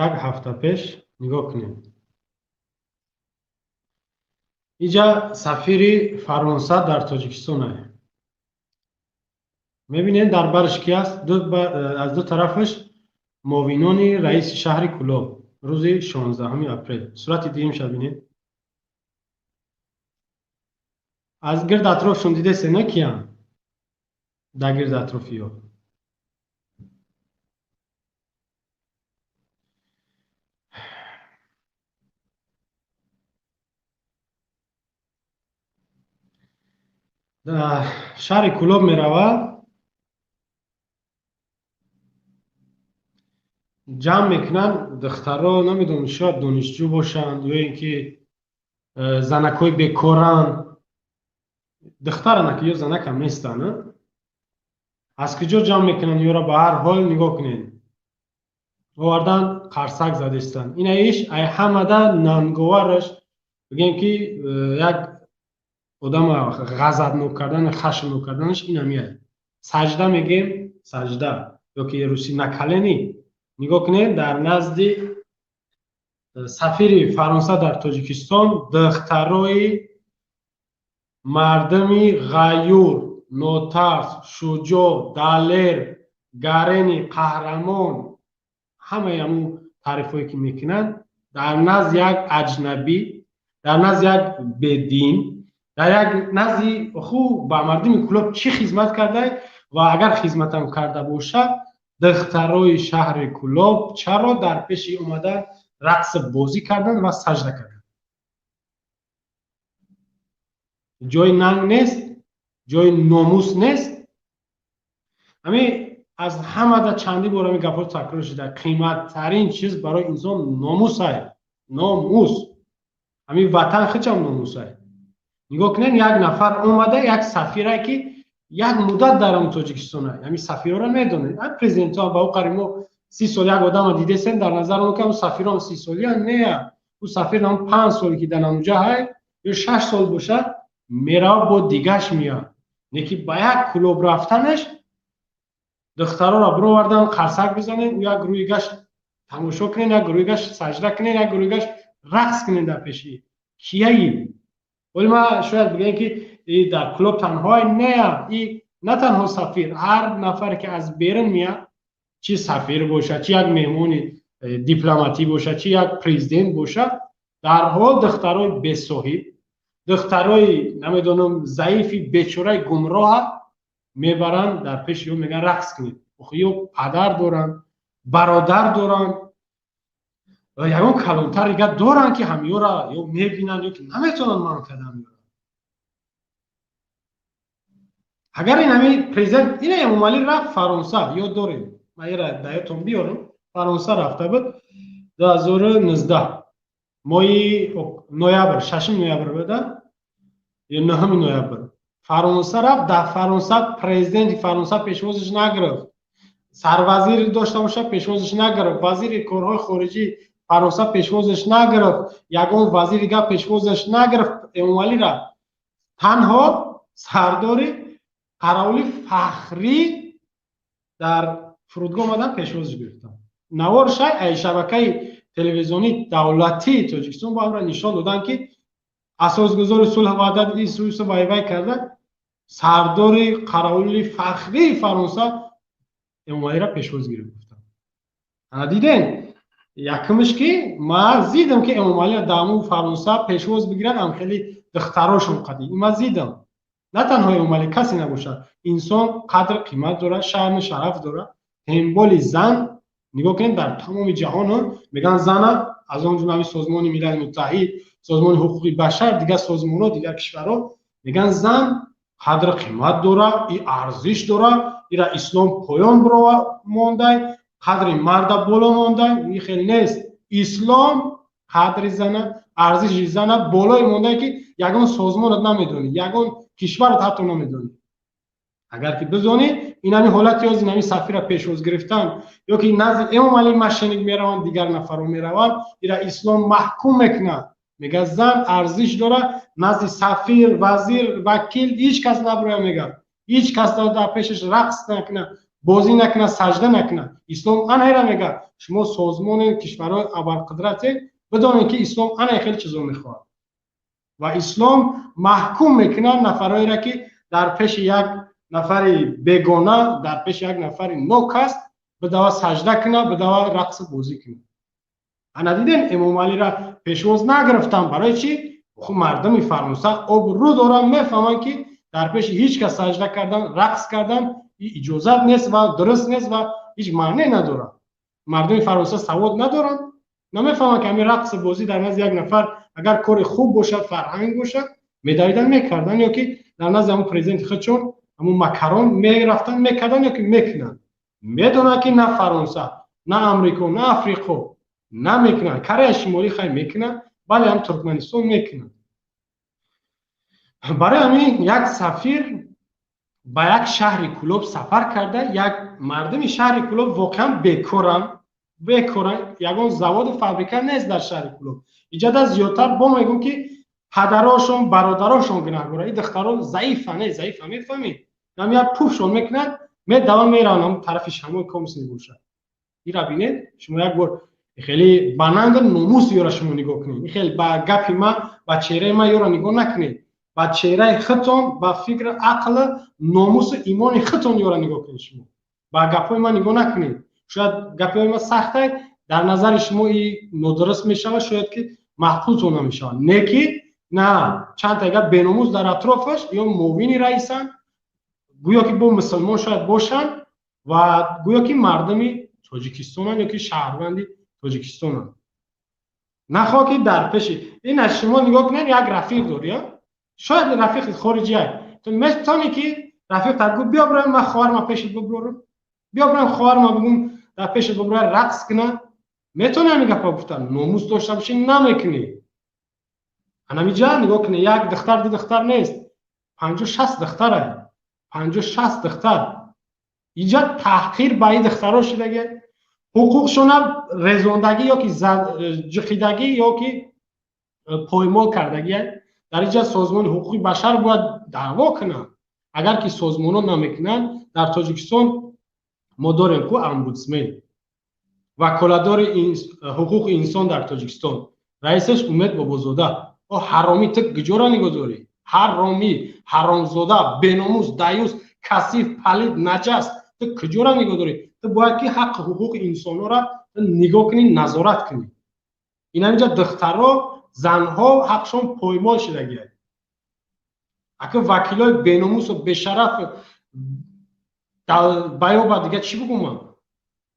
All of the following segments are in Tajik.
Як ҳафта пеш нигоҳ кунед. Иҷа сафири Фаронса дар Тоҷикистон ае. Мебинед, дар барш ки аст? Аз ду тарафаш муовинони раиси шаҳри Кӯлоб. Рӯзи 16 апрел. Сурати дуюмша бинед. Аз гирд атрофшон дидесе, на киян? Дар гирд атрофи ё. Шаҳри Кӯлоб меравад, ҷамъ мекунанд духтаро, намедонам, шояд донишҷӯ бошанд ё ин ки занакҳои бекоранд. Духтарана ки ё занакам нестанд, аз куҷо ҷамъ мекунанд ёро? Ба ҳар ҳол нигоҳ кунед, овардан қарсак задистанд. Ина иш ай ҳамада нанговараш, бигем ки як одама ғазабнок кардан, хашмнок карданаш ин ҳамия. Саҷда мегем, саҷда ё ки русӣ на колени. Нигоҳ кунед, дар назди сафири Фаронса дар Тоҷикистон духтарои мардуми ғаюр, нотарс, шуҷоъ, далер, гарени, қаҳрамон, ҳамаи ҳамун таърифҳое ки мекунанд, дар назди як аҷнабӣ, дар назди як бедин, дар як назди хуб ба мардуми Кӯлоб чӣ хизмат кардай ва агар хизматам карда бошад, духтарои шаҳри Кӯлоб чаро дар пеши омада рақс бозӣ карданд ва саҷда карданд? Ҷои нанг нест, ҷои номус нест. Ҳамин аз ҳамада чандӣ бор ҳамин гапҳо такрор шуда. Қиматтарин чиз барои инсон номусай, номус. Ҳамин ватан хичам номусай. Нигоҳ кунед, як нафар омада, як сафирае ки як муддат дар ҳамун Тоҷикистон ай. Ҳамин сафирҳоро медонед. Ҳам президентҳо ба ӯ қариб мо 30 сол як одама дидесем, дар назар он ки ҳамун сафирон 30 солия не, ӯ сафир ҳамун 5 соле ки дар ҳамунҷа ҳай ё 6 сол бошад, мерава бо дигаш меяд. Неки ба як клуб рафтанаш духтароро бировардан, қарсак бизанед, ӯ як рӯи гашт тамошо кунед, як рӯи гашт саҷда кунед, як рӯи гашт рақс кунед дар пеши кияи. Вале ма шояд бигӯем ки и дар клуб танҳое не, и на танҳо сафир, ҳар нафаре ки аз берун меяд, чи сафир бошад, чи як меҳмони дипломатӣ бошад, чи як президент бошад, дарҳол духтарои бесоҳиб, духтарои намедонам заифи бечораи гумроҳа мебаранд дар пеши ё мегӯянд рақс кунед. Охи ё падар доранд, бародар доранд, ягон калонтар дига доранд ки ҳамёра ё мебинанд ё ки наметавонанд манъ кардан ёра. Агар ин ҳамин президент ина Эмомалӣ рафт Фаронса, ёд дорем, ман ира даётон биёрам, Фаронса рафта буд 2019 моҳи ноябр, 6 ноябр буда ё 9 ноябр Фаронса рафт. Дар Фаронса президенти Фаронса пешвозиш нагирифт, сарвазир дошта бошад пешвозиш нагирифт, вазири корҳои хориҷӣ Фаронса пешвозиш нагирифт, ягон вазири дига пешвозиш нагирифт Эмомалира. Танҳо сардори қаровули фахрӣ дар фурудгоҳ омадан пешвозиш гирифтанд. Навор шай ай шабакаи телевизионии давлатии Тоҷикистон бо ҳамра нишон доданд ки асосгузори сулҳ ваҳдат ису вайвай карда сардори қаровули фахрии Фаронса Эмомалиро пешвоз гирифт гуфтанд. Ана диден, якумш ки ман зидам ки Эмомалиро дар ҳамун Фаронса пешвоз бигиранд, ам хеле духтарошон қадим. Ин ман зидам. На танҳо Эмомалӣ, касе набошад. Инсон қадр қимат дорад, шаъну шараф дорад. Ҳемболи зан нигоҳ кунед, дар тамоми ҷаҳон мегӯянд зана, аз он ҷумла ҳамин Созмони Милали Муттаҳид, Созмони ҳуқуқи башар, дигар созмонҳо, дигар кишварҳо мегӯянд зан қадр қимат дорад, и арзиш дорад, ира ислом поён бирова мондай, қадри марда боло мондай. Ин хеле нест. Ислом қадри зана, арзиши зана болое мондай ки ягон созмонат намедонӣ, ягон кишварат ҳатто намедонӣ. Агар ки бизонӣ, ин ҳамин ҳолати ёз, ин ҳамин сафира пешвоз гирифтан ё ки назди Эмомалӣ машиник мераванд, дигар нафарҳо мераванд, ира ислом маҳкум мекунад. Мегӯяд зан арзиш дорад, назди сафир, вазир, вакил ҳеҷ кас набирояд, мегӯяд ҳеҷ кас дар пешаш рақс накунад, бозӣ накунад, сажда накунад. Ислом анайра мегӯяд. Шумо созмони кишварҳои абарқудрате, бидонед, ки ислом анай хеле чизо мехоҳад. Ва ислом маҳкум мекунад нафарҳоеро, ки дар пеши як нафари бегона, дар пеши як нафари нокас бидава сажда кунад, бидава рақсу бозӣ кунад. Ана дидем, Эмомалиро пешвоз нагирифтан. Барои чӣ? Хуб, мардуми Фаронса обрӯ доранд, мефаҳманд, ки дар пеши ҳеҷ кас сажда кардан, рақс кардан иҷозат нест ва дуруст нест ва ҳеҷ маъне надорад. Мардуми Фаронса савод надоранд, намефаҳманд, ки ҳамин рақсу бозӣ дар назди як нафар, агар кори хуб бошад, фарҳанг бошад, медавидан, мекарданд, ё ки дар назди ҳамун президенти худшон, ҳамун Макарон, мерафтанд, мекарданд ё ки мекунанд. Медонанд, ки на Фаронса, на Амрико, на Африқо намекунанд. Кореяи Шимолӣ хай мекунад, бале, ҳам Туркманистон мекунад. Барои ҳамин як сафир ба як шаҳри Кӯлоб сафар карда. Як мардуми шаҳри Кӯлоб воқеан бекоранд, бекоранд. Ягон заводу фабрика нест дар шаҳри Кӯлоб. Иҷода зиёдтар бо мегӯм, ки падарошон, бародарошон гунаҳгора. И духтарон заифа, не заифа, мефаҳмед, ам як пуфшон мекунад, медава, мераванд ҳам тарафи шамол комс мебошад. Ира бинед шумо як бор, хеле ба нангу номус ёра шумо нигоҳ кунед. Хеле ба гапи ма, ба чеҳраи ма ёра нигоҳ накунед, ба чеҳраи худтон, ба фикри, ақли, номусу имони худтон ёра нигоҳ кунед. Шумо ба гапҳои ман нигоҳ накунед. Шояд гапҳои ман сахтай дар назари шумо и нодуруст мешавад, шояд ки маъқултон намешавад. Не ки на чанд та гап беномус дар атрофаш ё муовини раисанд, гӯё ки бо мусулмон шояд бошанд ва гӯё ки мардуми Тоҷикистонанд ё ки шаҳрванди Тоҷикистонанд. Нахоҳ ки дар пеши ина шумо нигоҳ кунед, як рафиқ дорӣ, шояд рафиқи хориҷия, ту метавонӣ ки рафиқ гӯ: «Биё бирам, ман хоҳарма пешит бибурам, биё бирам, хоҳарма бигум дар пешит бибура, рақс куна». Метавонӣ ҳамин гапа гуфтан? Номус дошта бошӣ, намекунӣ. Анамиҷа нигоҳ кунӣ, як духтар, ду духтар нест, 50-60 духтара, 50-60 духтар. Иҷа таҳқир ба ин духтаро шудаги, ҳуқуқшона резондагӣ ё ки ҷиқидагӣ ё ки поймол кардагӣ. Дар инҷа созмони ҳуқуқи башар бояд даъво кунанд. Агар ки созмонҳо намекунанд, дар Тоҷикистон мо дорем ку омбудсмен, ваколатдори ҳуқуқи инсон дар Тоҷикистон, раисаш Умед Бобозода. О ҳаромӣ, ту куҷоро нигоҳ дорӣ? Ҳаромӣ, ҳаромзода, беномус, даюс, касиф, палид, наҷас, ту куҷоро нигоҳ дорӣ? Ту бояд ки ҳаққи ҳуқуқи инсонҳоро нигоҳ кунӣ, назорат кунӣ. Инаминҷа духтаро, занҳо ҳақшон поймол шудагиад. Ака вакилои беномусу бешараф баёба, дига чӣ бигӯмам?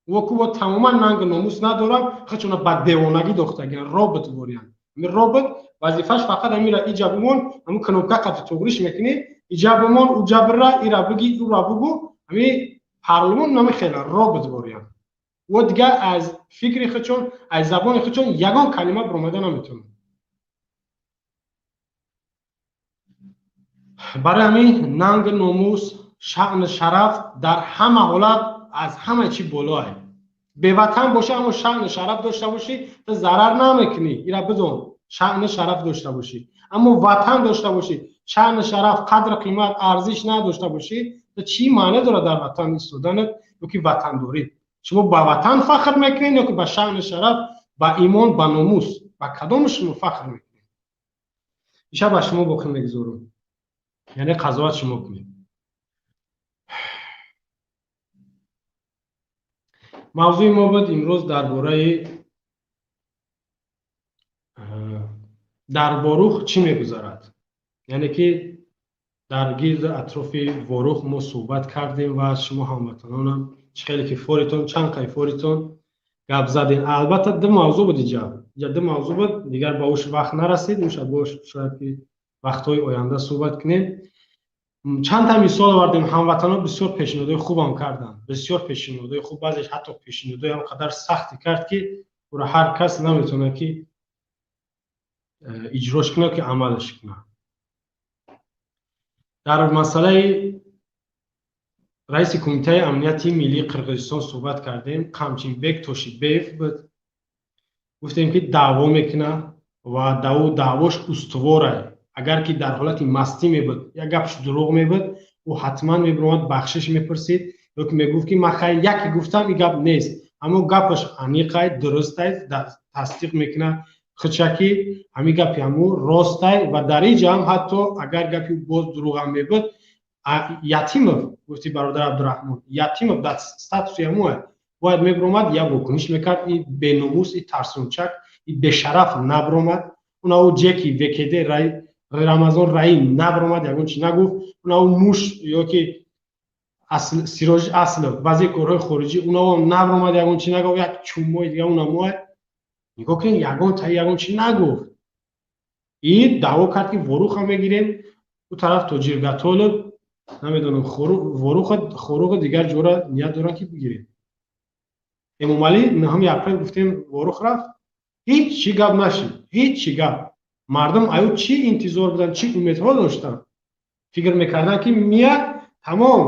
Во тамоман нангу номус надорам, хачона ба девонагӣ дохтагиан, робот вориян. Ами робот вазифаш фақат амира иҷа бимон, ҳамун кнопка қати туғриш мекунӣ, иҷа бимон, уҷа бира, ира биги, ура бугу. Ами парлумон намехела робот вориян. Во дига аз фикри худшон, аз забони худшон ягон калима биромада наметавонад. Барои ҳамин нангу номус, шаъну шараф дар ҳама ҳолат аз ҳама чӣ болоае. Беватан бошӣ, аммо шаъну шараф дошта бошӣ, ту зарар намекунӣ, ира бидон. Шаъну шараф дошта бошӣ, аммо ватан дошта бошӣ, шаъну шараф, қадру қимат, арзиш надошта бошӣ, ту чӣ маъне дорад дар ватан истоданат ё ки ватандорӣ? Шумо ба ватан фахр мекунед ё ки ба шаъну шараф, ба имон, ба номус? Ба кадому шумо фахр мекунед? Иша ба шумо боқӣ мегузорам, яъне қазоват шумо кунед. Мавзӯи мо буд имрӯз дар бораи дар Ворух чӣ мегузарад, яъне ки дар гирду атрофи Ворух мо суҳбат кардем ва шумо ҳамватанонам чӣ хеле ки форитон, чанд қай форитон гап задем. Албатта, ду мавзӯъ буд иҷа, иҷа ду мавзӯъ буд, дигар ба уш вақт нарасид. Уша бош шояд ки вақтҳои оянда суҳбат кунем. Чанд та мисол овардем. Ҳамватанон бисёр пешниҳодҳои хубам карданд, бисёр пешниҳодҳои хуб. Баъзеш ҳатто пешниҳодҳои ҳам қадар сахте кард, ки ӯро ҳар кас наметавонад ки иҷрош кунад, ки амалаш кунад. Дар масъалаи раиси Кумитаи амнияти миллии Қирғизистон суҳбат кардем, Қамчинбек Тошибеев буд. Гуфтем, ки даъво мекунад ва даъвош устуворае. Агар ки дар ҳолати мастӣ мебуд, як гапш дурӯғ мебуд, ӯ ҳатман мебиромад, бахшиш мепурсид. Ё ки мегуфт, ки ман хай яке гуфтам, и гап нест, аммо гапаш аниқай, дурустай, тасдиқ мекунад худша, ки ҳамин гапи ҳаму ростай. Ва дар ин ҷа ҳам ҳатто агар гапи боз дурӯғам мебуд, Ятимов гуфти, бародар Абдураҳмон Ятимов дар статуси ҳамуа бояд мебиромад, як вокуниш мекард. И беномус, и тарсончак, и бешараф набиромад. Унау ҷеки вкд Рамазон Раим набиромад, ягон чи нагуфт. Унау муш ё ки Сироҷ Аслов, вазири корҳои хориҷӣ, унавам набиромад, ягон чи нагуфт. Як чумои дига унамоа нигоҳ кунед, ягон таи ягон чи нагуфт. И даъво кард, ки Воруха мегирем. Ӯ тараф Тоҷиргатолов, намедонам, Воруха, Хоруға, дигар ҷора ният доранд, ки бигирем. Эмомалӣ 9 апрел гуфтем, Ворух рафт, ҳеҷ чӣ гап нашид, ҳеҷ чӣ гап. Мардум аю чӣ интизор буданд, чӣ умедҳо доштанд? Фикр мекарданд, ки мия, тамом,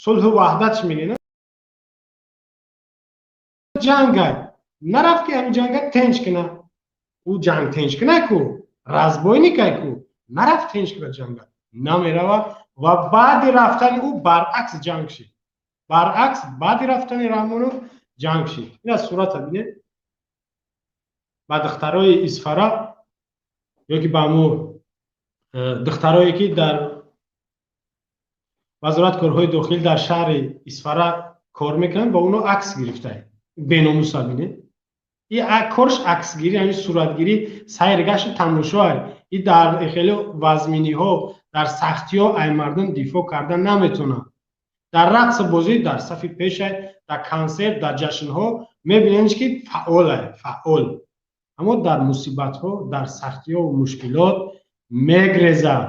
сулҳу ваҳдат чӣ мегӯянд, ҷангай нарафт, ки ҳамин ҷанга тенҷ кина. Ӯ ҷанг тенҷ кина ку, разбойникай ку, нарафт тенҷ кина ҷанга, намерава. Ва баъди рафтани ӯ баръакс ҷанг шид, баръакс, баъди рафтани Раҳмонов ҷанг шид. Ин аз сурата бинед, ба духтарои Исфара ё ки ба ҳамо духтарое, ки дар Вазорати корҳои дохилӣ дар шаҳри Исфара кор мекунанд, ба онҳо акс гирифтай. Беномуса бинед, и корш аксгирӣ, ҳамин суратгирӣ, сайр гашти тамошоай. И дар хеле вазминиҳо, дар сахтиҳо ай мардум дифоъ карда наметавонад. Дар рақсу бозӣ дар сафи пешай, дар консерт, дар ҷашнҳо мебинем, ки фаъолай, фаъол, аммо дар мусибатҳо, дар сахтиҳову мушкилот мегрезад.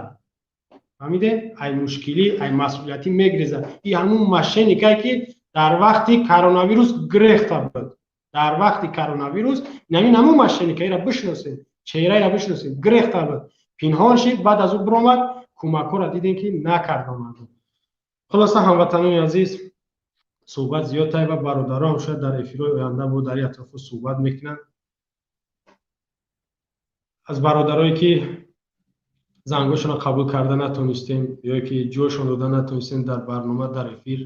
Фаҳмиде? Ай мушкилӣ, ай масъулиятӣ мегрезад. И ҳамун мошенникае, ки дар вақти коронавирус грехта буд. Дар вақти коронавирус намин ҳамун мошенника, ира бишносем, чеҳраира бишносем, грехта буд, пинҳон шид, баъд аз ӯ биромад, кӯмакҳоро дидем, ки накард омаду. Хулоса, ҳамватанони азиз, суҳбат зиёдтай ва бародароам шояд дар эфирҳои оянда бо дар ин атрофо суҳбат мекунанд. Аз бародарое, ки зангҳошонро қабул карда натонистем ё ки ҷойшон дода натонистем дар барнома, дар эфир,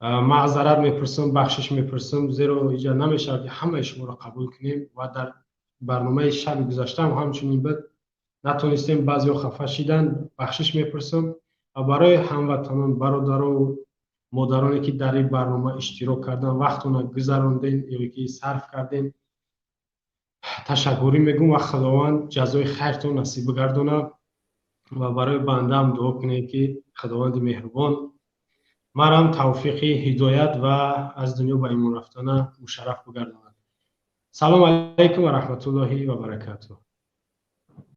маъзарат мепурсам, бахшиш мепурсам, зеро иҷа намешавад, ки ҳамаи шуморо қабул кунем. Ва дар барномаи шаби гузаштаам ҳамчунин буд, натонистем, баъзеҳо хафа шиданд, бахшиш мепурсам. Ва барои ҳамватанон, бародарову модароне, ки дар ин барнома иштирок кардан, вақтона гузарондем ё ки сарф кардем, ташаккурӣ мегӯм ва Худованд ҷазои хайртон насиб бигардонад. Ва барои бандаам дуо кунед, ки Худованди меҳрубон марам тавфиқи ҳидоят ва аз дунё ба имон рафтана мушарраф бигардонад. Салому алайкум ва раҳматуллоҳи ва баракатуҳ.